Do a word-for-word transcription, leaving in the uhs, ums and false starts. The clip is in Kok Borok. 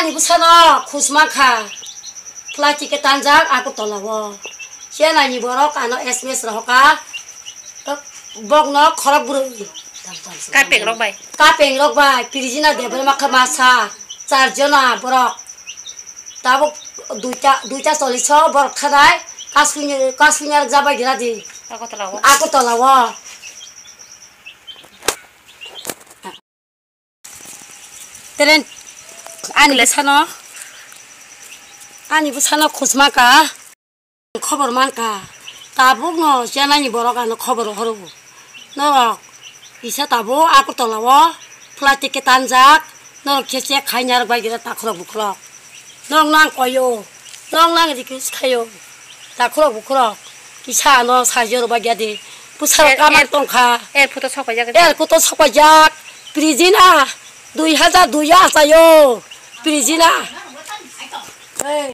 Ani bwsano khusma kha. Plastic khe tanjak Agartala o. Chenani borok ano S M S rohoka. Bokno khorok bwrwi. Kapeng rok bai. Kapeng rok bai. Pirijina Debbarma kha masa. Char jona borok. Tabuk duita, duita chollish o borok thanai. Kasuni, kasuni ar jabai gira di. Agartala o. Agartala o. Teren ani bwsano, ani bwsano khusma ka, khobor man ka, tabuk no chenani borok ano khobor horo. Norok kisa tabuk Agartala o plastic khe tanjak, norok khe check khai narwk bai gira takhurok bukhurok. Norok nang koyo, norok nang request khayo. Takhurok bukhurok kisa ano sajor bagya de. Pusaro Er, kamar er, tongkha. Er photo sokpajak. Er photo sokpajak. Prijina dui hajar dui o achayo. Prijina. Hey.